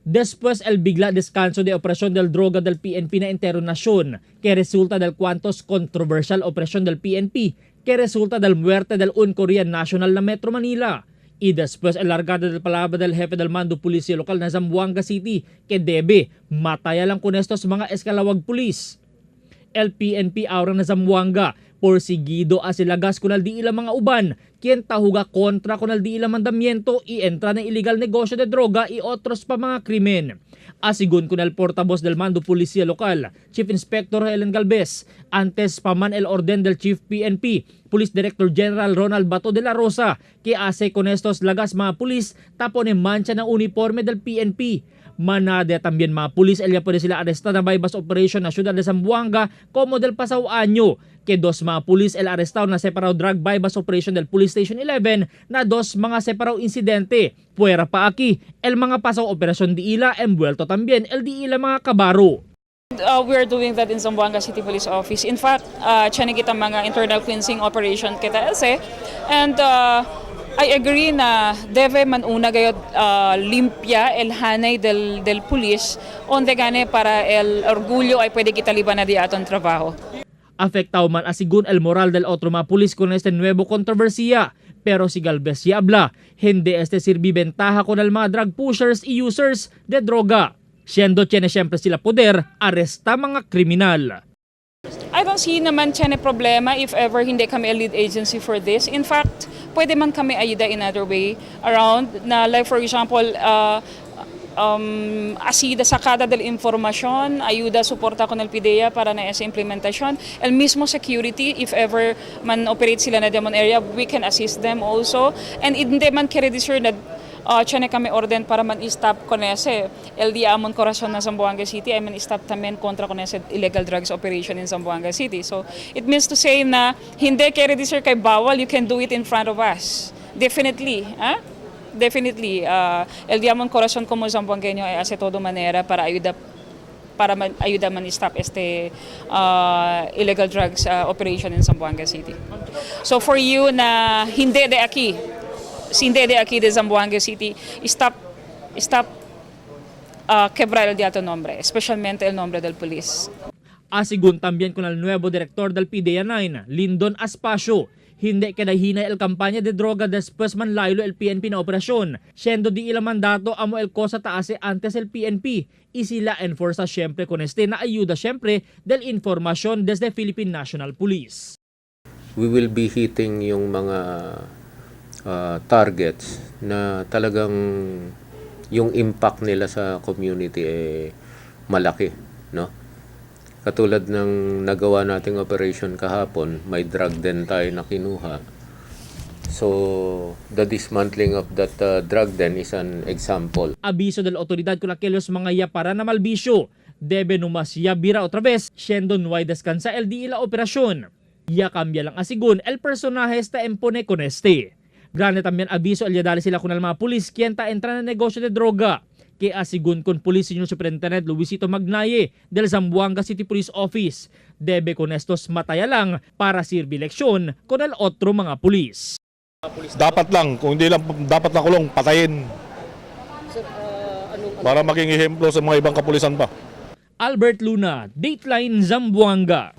Después el bigla descanso de operación del droga del PNP na entero nación, que resulta del cuantos controversial operación del PNP, que resulta del muerte del un Korean national na Metro Manila. Y después el largada del palabra del jefe del mando policía local na Zamboanga City, que debe mataya lang con estos mga eskalawag pulis. El PNP ahora na Zamboanga, porsigido a silagas con el di ilang mga uban, quien tahuga kontra con el di ilang mandamiento y entra na ilegal negosyo de droga y otros pa mga krimen. Asigun con el portavoz del mando policía local, Chief Inspector Helen Galvez, antes pa man el orden del Chief PNP, Police Director General Ronald Bato de la Rosa, que hace con estos lagas mga pulis tapone mancha ng uniforme del PNP. Manade también mga pulis, el ya puede sila arrestada by bus operation na ciudad de Zamboanga como del pasado año, que dos mga pulis el arrestado na separado drug by bus operation del Police Station 11 na dos mga separado insidente. Puwera pa aquí, el mga pasado operasyon di ila envuelto también el di ila mga kabaro. We are doing that in Zamboanga City Police Office. In fact, tiyan kita mga internal cleansing operation kita ese. And I agree na debe man una gayod limpia el hanay del police onde gane para el orgullo ay pwede kita liban na di aton trabaho. Afectado man asigun el moral del otro mga pulis con este nuevo kontrobersiya. Pero si Galvez y habla, hindi este sirvi ventaja con el mga drug pushers y users de droga. Siendo tiene siyempre sila poder, arresta mga kriminal. I don't see naman tiyan problema if ever hindi kami a lead agency for this. In fact, pwede man kami ayuda in other way around na, like for example, asida sacada del información, ayuda, suporta con el PDEA para na esa implementación. El mismo security, if ever man operate sila na demon area, we can assist them also. And hindi man quiere decir na tiyan kami orden para man stop con ese. El día amon corazón na Zamboanga City ay man stop también kontra con ese illegal drugs operation in Zamboanga City. So it means to say na hindi quiere decir kay bawal, you can do it in front of us. Definitely. Ah? Definitely. El día amon corazón como zamboangueño ay hace todo manera para ayuda para man, ayuda man stop este illegal drugs operation in Zamboanga City. So for you na hindi de aquí, hindi de aquí de Zamboanga City, stop stop quebrar el de nombre, especialmente el nombre del police. Asigun también con el nuevo director del PDEA 9, Lindon Aspacio. Hindi kinahinay el kampanya de droga después man laylo el PNP na operasyon. Siendo di ilang mandato amo el cosa taase antes el PNP. Y sila enforza siyempre con este na ayuda siyempre del informasyon desde Philippine National Police. We will be hitting yung mga targets na talagang yung impact nila sa community eh malaki, no? Katulad ng nagawa nating operation kahapon, may drug den tayo na kinuha. So, the dismantling of that drug den is an example. Aviso del autoridad con aquellos mga yapara na malbisyo. Debe numas ya bira otra vez, siendo no hay descansa el di la operación. Ya cambia lang asigun, el personaje está empone con este. Grande también aviso el yadali sila con el mga pulis quien ta entra na negosyo de droga. Que asigun con Police Senior Superintendent Luisito Magnaye del Zamboanga City Police Office. Debe con estos mataya lang para sirvi leksyon con el otro mga pulis. Dapat lang, kung hindi lang dapat na kulong, patayin. Para maging ehemplo sa mga ibang kapulisan pa. Albert Luna, Dateline Zamboanga.